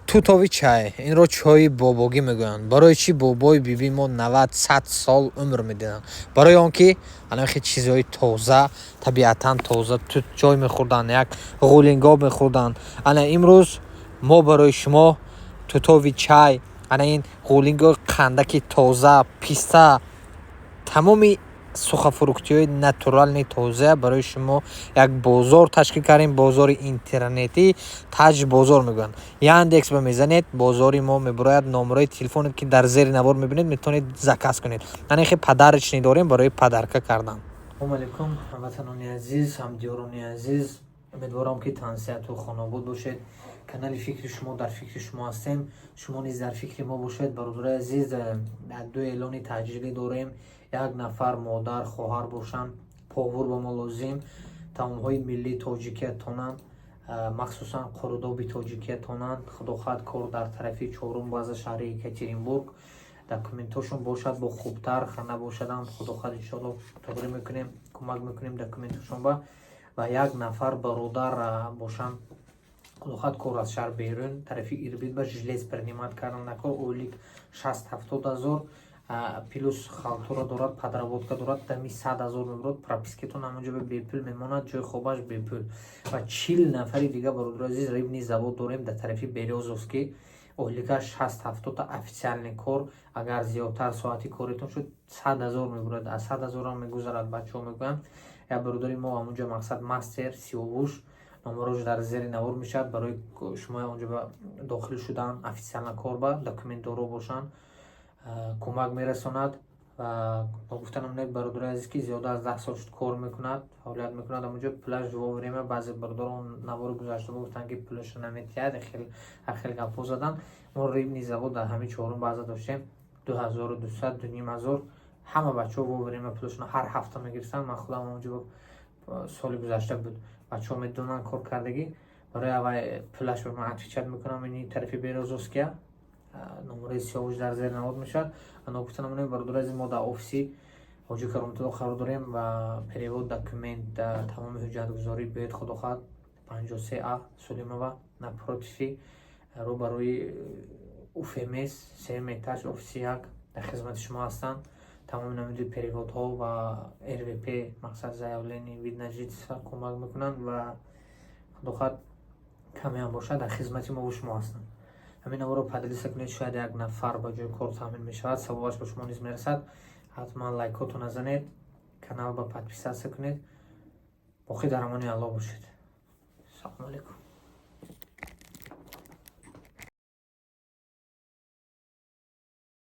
Тутовый чай. Инро чойи бобогӣ мегӯянд. Барои чӣ бобои бибии мо 90, 100 сол умр медиданд? Барои он ки анахе чизҳои тоза, табиатан тоза, тут чой мехӯрданд, як ғулингоб мехӯрданд. Ана имрӯз мо барои шумо тутовый чай, ана ин ғулингои қандаки тоза, писта, тамоми сухофруктиҳои натуральный, тоза барои шумо як бозор ташкил кардем. Бозори интернетӣ, Таҷ бозор мегӯянд. Яндекс ба мезанед, бозори мо мебурояд. Номерои телефоне, ки дар зери навор мебинед, метавонед заказ кунед. Ана хе подарочный дорем барои подарка кардан. Салому алейкум, ҳамватанони азиз, ҳамдиёрони азиз! Умедворам, ки тансиҳату хонобод бошед. Канали Фикри шумо, дар фикри шумо ҳастем, шумо низ дар фикри мо бошед. Бародарои азиз, ду эълони таъҷилӣ дорем. Як нафар модар, хоҳар бошанд, повар ба мо лозим. Таомҳои миллии тоҷикиятонанд, махсусан қурудоби тоҷикиятонанд. Худо хоҳад, кор дар тарафи чорум база, шаҳри Екатеринбург. Документҳошон бошад, бо хубтар, набошадам, худо хоҳад, иншоалло, тоғрӣ мекунем, кӯмак мекунем документҳошон ба. Ва як нафар бародар бошанд, худо хоҳад, кор аз шаҳр берун, тарафи Ирбит ба желез принимать кардан накор. Ойлик 60-70 ҳазор, плюс халтура дорад, подработка дорад, дами 100 000 мебурад. Пропискатон ҳамонҷо бепул мемонад, ҷои хобаш бепул. Ва 40 нафари дига, бародари азиз, рыбный завод дорем дар тарафи Берёзовский. Ойлика 60-70-та, официальный кор. Агар зиёдтар соати коритон шуд, 100 000 мебурад, аз 100 000-ам мегузарад, бачаҳо мегӯянд. Як бародари мо ҳамонҷо, мақсад, мастер Сиёвуш, номерош дар зери навор мешавад. Барои шумо онҷо дохил шудан официально кор ба документдоро бошанд, кӯмак мерасонад. Ва бо гуфтанам не, бародари азиз, ки зиёда аз 10 сол шуд кор мекунад, фаъолият мекунад ҳамонҷо, пулаш вовремя. Баъзе бародарон навори гузашта гуфтанд, ки пулашро наметиҳад, ҳар хел гапҳо заданд. Мо рыбный завод дар ҳамин чорум база доштем, 2200, 2500. Ҳама бачаҳо вовремя пулашонро ҳар ҳафта мегирифтанд. Ман худам ҳамонҷо соли гузашта буд, бачаҳо медонанд, кор кардагӣ. Барои аввай пулашро ман отвечать мекунам. Ини тарафи Берёзовския, номераи Сиёвуш дар зери навор мешавад. Ва ногуфта намонем, бародари азиз, мо дар офиси Ҳоҷи Кароматулло қарор дорем ва перевод документ, тамоми ҳуҷҷатгузорӣ биёед, худо хоҳад, 53 А Сулимова, напротив, рӯбарӯи УФМС, сеюм этаж, офиси як, дар хизмати шумо ҳастанд. Тамоми намуди переводҳо ва РВП, мақсад, заявление, вид на жительство кӯмак мекунанд ва худо хоҳад, камеам бошад, дар хизмати мову шумо ҳастанд. Ҳамин наворо поделиться кунед, шояд як нафар ба ҷои кор таъмин мешавад, савобаш ба шумо низ мерасад. Ҳатман лайкотро назанед, канал ба подписаться кунед. Боқӣ дар амони Аллоҳ бошед. Салому алейкум.